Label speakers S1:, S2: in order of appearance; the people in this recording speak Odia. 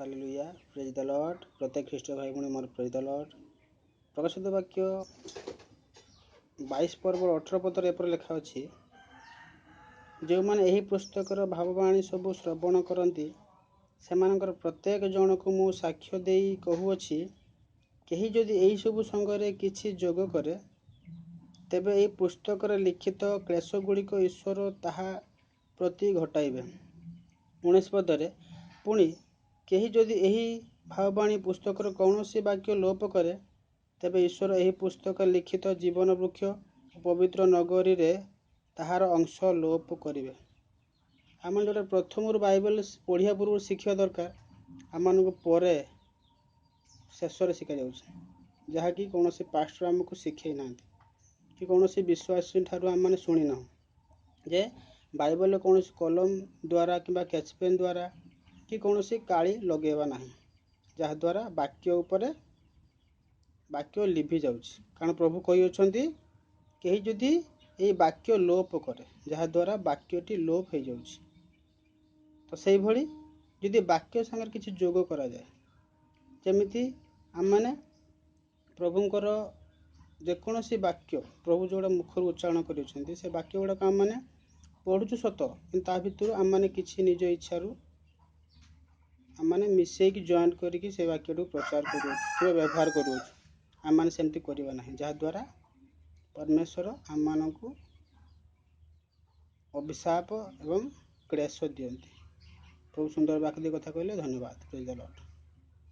S1: Hallelujah, praise the Lord. ପ୍ରତ୍ୟେକ ଖ୍ରୀଷ୍ଟ ଭାଇ ଭଉଣୀ ମୋର ପ୍ରେଜ୍ ଦ ଲର୍ଡ଼। ପ୍ରକାଶିତ ବାକ୍ୟ 22 ପର୍ବର 18 ପଦରେ ଏପରି ଲେଖା ଅଛି, ଯେଉଁମାନେ ଏହି ପୁସ୍ତକର ଭାବବାଣୀ ସବୁ ଶ୍ରବଣ କରନ୍ତି, ସେମାନଙ୍କର ପ୍ରତ୍ୟେକ ଜଣକୁ ମୁଁ ସାକ୍ଷ୍ୟ ଦେଇ କହୁଅଛି, କେହି ଯଦି ଏହିସବୁ ସଙ୍ଗରେ କିଛି ଯୋଗ କରେ, ତେବେ ଏହି ପୁସ୍ତକରେ ଲିଖିତ କ୍ଲେଶ ଗୁଡ଼ିକ ଈଶ୍ୱର ତାହା ପ୍ରତି ଘଟାଇବେ। 19 ପଦରେ, ପୁଣି କେହି ଯଦି ଏହି ଭାବବାଣୀ ପୁସ୍ତକର କୌଣସି ବାକ୍ୟ ଲୋପ କରେ, ତେବେ ଈଶ୍ୱର ଏହି ପୁସ୍ତକ ଲିଖିତ ଜୀବନ ବୃକ୍ଷ ଓ ପବିତ୍ର ନଗରୀରେ ତାହାର ଅଂଶ ଲୋପ କରିବେ। ଆମେ ଯେଉଁଟା ପ୍ରଥମରୁ ବାଇବେଲ ପଢ଼ିବା ପୂର୍ବରୁ ଶିଖିବା ଦରକାର, ଆମମାନଙ୍କୁ ପରେ ଶେଷରେ ଶିଖାଯାଉଛି, ଯାହାକି କୌଣସି ପାଷ୍ଟର ଆମକୁ ଶିଖେଇ ନାହାନ୍ତି କି କୌଣସି ବିଶ୍ୱାସୀ ଠାରୁ ଆମମାନେ ଶୁଣିନାହୁଁ ଯେ ବାଇବେଲରେ କୌଣସି କଲମ ଦ୍ୱାରା କିମ୍ବା ସ୍କେଚ୍ ପେନ୍ ଦ୍ୱାରା କି କୌଣସି କାଳି ଲଗେଇବା ନାହିଁ, ଯାହାଦ୍ୱାରା ବାକ୍ୟ ଉପରେ ବାକ୍ୟ ଲିଭି ଯାଉଛି। କାରଣ ପ୍ରଭୁ କହିଅଛନ୍ତି, କେହି ଯଦି ଏଇ ବାକ୍ୟ ଲୋପ କରେ, ଯାହାଦ୍ୱାରା ବାକ୍ୟଟି ଲୋପ ହେଇଯାଉଛି। ତ ସେଇଭଳି ଯଦି ବାକ୍ୟ ସାଙ୍ଗରେ କିଛି ଯୋଗ କରାଯାଏ, ଯେମିତି ଆମମାନେ ପ୍ରଭୁଙ୍କର ଯେକୌଣସି ବାକ୍ୟ, ପ୍ରଭୁ ଯେଉଁଗୁଡ଼ା ମୁଖରୁ ଉଚ୍ଚାରଣ କରିଛନ୍ତି, ସେ ବାକ୍ୟ ଗୁଡ଼ାକ ଆମମାନେ ପଢ଼ୁଛୁ ସତ, କିନ୍ତୁ ତା ଭିତରୁ ଆମମାନେ କିଛି ନିଜ ଇଚ୍ଛାରୁ ଆମମାନେ ମିଶେଇକି ଜଏଣ୍ଟ କରିକି ସେ ବାକ୍ୟଟିକୁ ପ୍ରଚାର କରୁଅଛୁ କିମ୍ବା ବ୍ୟବହାର କରୁଅଛୁ। ଆମମାନେ ସେମିତି କରିବା ନାହିଁ, ଯାହାଦ୍ୱାରା ପରମେଶ୍ୱର ଆମମାନଙ୍କୁ ଅଭିଶାପ ଏବଂ କ୍ଳେଶ ଦିଅନ୍ତି। ପ୍ରଭୁ ସୁନ୍ଦର ବାକ୍ୟ ଦେଇ କଥା କହିଲେ। ଧନ୍ୟବାଦ। Praise the Lord.